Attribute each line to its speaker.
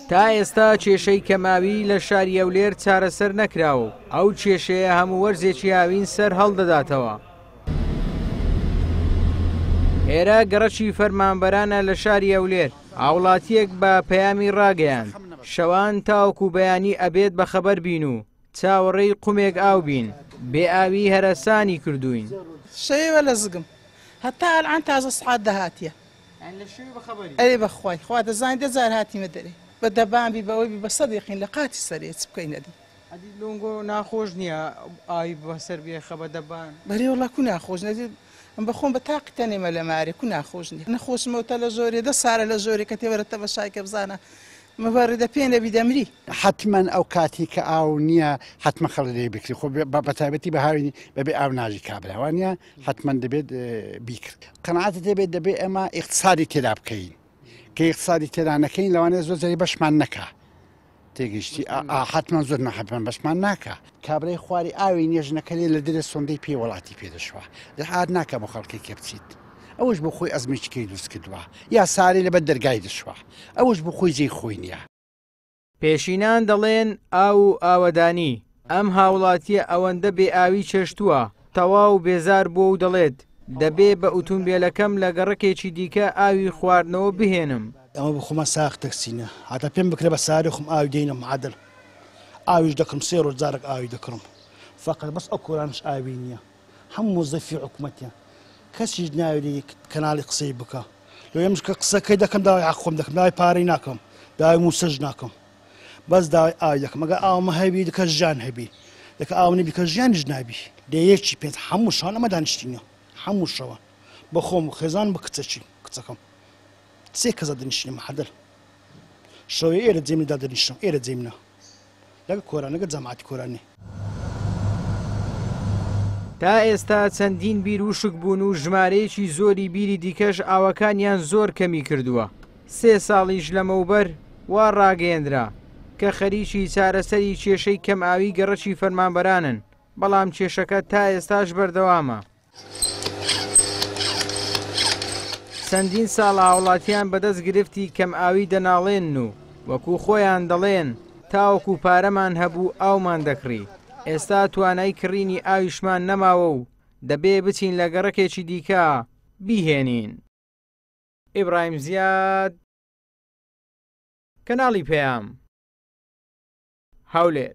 Speaker 1: تا ئێستا کێشەی کەمئاوی لە شاری هەولێر چارەسەر نەکراوە و ئەو کێشەیە هەموو وەرزێکی هاوین سەر هەڵدەداتەوە. ئێرە گەڕەکی فەرمانبەرانە لە شاری هەولێر، هاوڵاتییەک بە پەیامی ڕاگەیاند، شەوان تاوەکو بەیانی ئەبێت بەخەبەر بین و چاوەڕێی قومێک ئاو بین، بێ ئاوی هەرەسانی کردووین.
Speaker 2: شەوێ لە زگم هەتا ئەلعان تازە سعات دە هاتیە.
Speaker 1: یانی لە شەوێ بە خەبەری؟
Speaker 2: ئەرێ بە خوای خوا دەزانی دە جار هاتیمە دەرێ بە دەبان بی بە ئەوەی بی بە سەدیقین لە قاتی سەرێ چ بکەین ئەدی.
Speaker 1: ئەدی لۆنگۆ ناخۆش نیە ئاوی بە سەر بێ خە بە دەبان؟
Speaker 2: بەرێ وەڵا کو ناخۆش نیە ئەدی ئەم بە خۆم بە تاقی تەنێمە لە مارێ کو ناخۆش نیە نەخۆشمەوە تە لە ژۆرێ دە سارە لە ژۆرێ کە تێ وەرە تەمەشای کە بزانە مبەڕی دە پێ نەبی دەمری.
Speaker 3: حەتمەن ئەو کاتی کە ئاو نییە حەتمەن خەڵک لێی بکری خۆ بە تایبەتی بە هاوینی بەبێ ئاو ناژی کابرا وانە حەتمەن دەبێت بیکرد قەناعەتت دەبێت دەبێت ئێمە ئیقتسادی تێدا بکەین کە ئیقتسادی تێدا نەکەین لەوانەیە زۆر جاری بەشمان نەکا تێگەیشتی حەتمەن زۆر نەحەتمەن بەشمان ناکا کابرای خواری ئاوی نییە ژنەکە لێ لە درێ سۆندەی پێی وڵاتی پێ دەشوا دەهات ناکە بۆ خەڵکی کێ بچیت ئەوش بۆ خۆی ئەزمێکیکەی دروست کردووە یا ساری لەبەر دەرگای دەشوا ئەوش بۆ خۆی جێی خۆی نییە.
Speaker 1: پێشینان دەڵێن ئاو و ئاوەدانی، ئەم هاوڵاتییە ئەوەندە بێ ئاوی چێشتووە، تەواو بێزار بووە و دەڵێت، دەبێ بە ئوتومبێلەکەم لە گەڕەکێکی دیکە ئاوی خواردنەوە بهێنم.
Speaker 4: ئەمە بۆ خۆمان ساغ تەکسینە هەتا پێم بکرێ بە ساری خۆم ئاوی دێنم عادل ئاویش دەکڕم سێ ڕۆژ جارێک ئاوی دەکڕم فەقەت بەس ئەو کۆرانش ئاوی نییە هەم مۆزەفی حکومەتە کەسیش ناوێری کەناڵی قسەی بکە لۆ ئێمەش کە قسەکەی دەکەم داوای حەق خۆم دەکەم داوای پارەی ناکەم داوای موسەش ناکەم بەس داوای ئاوی دەکەم ئەگەر ئاومە هەبی دکە ژیان هەبی دەکە ئاو نەبی کە ژیانیش نابی لێ یەکی پێنج هەموو شەوان ئەمە دانیشتینە هەموو شەوان بە خۆم و خێزان بە کچەکی کچەکەم سێ کەسە دەنیشتینە محەدەر شەوێ ئێرە جێمندا دەنیشتم ئێرە جێمنە لەگە کۆران لەگە جەماعەتی کۆرانی.
Speaker 1: تا ئێستا چەندین بیر وشک بوون و ژمارەیەکی زۆری بیری دیکەش ئاوەکانیان زۆر کەمی کردووە، سێ ساڵیش لەمەوبەر وا ڕاگەیەندرا کە خەریکی چارەسەری کێشەی کەمئاوی گەڕەکی فەرمانبەرانن، بەڵام کێشەکە تا ئێستاش بەردەوامە. چەندین ساڵە هاوڵاتیان بەدەست گرفتی کەمئاوی دەناڵێنن و وەکو خۆیان دەڵێن تاوەکو پارەمان هەبوو ئاومان دەکڕی، ئێستا توانای کڕینی ئاویشمان نەماوە و دەبێ بچین لە گەڕەکێکی دیکە بیهێنین. ئیبراهیم زیاد، کەناڵی پەیام، هەولێر.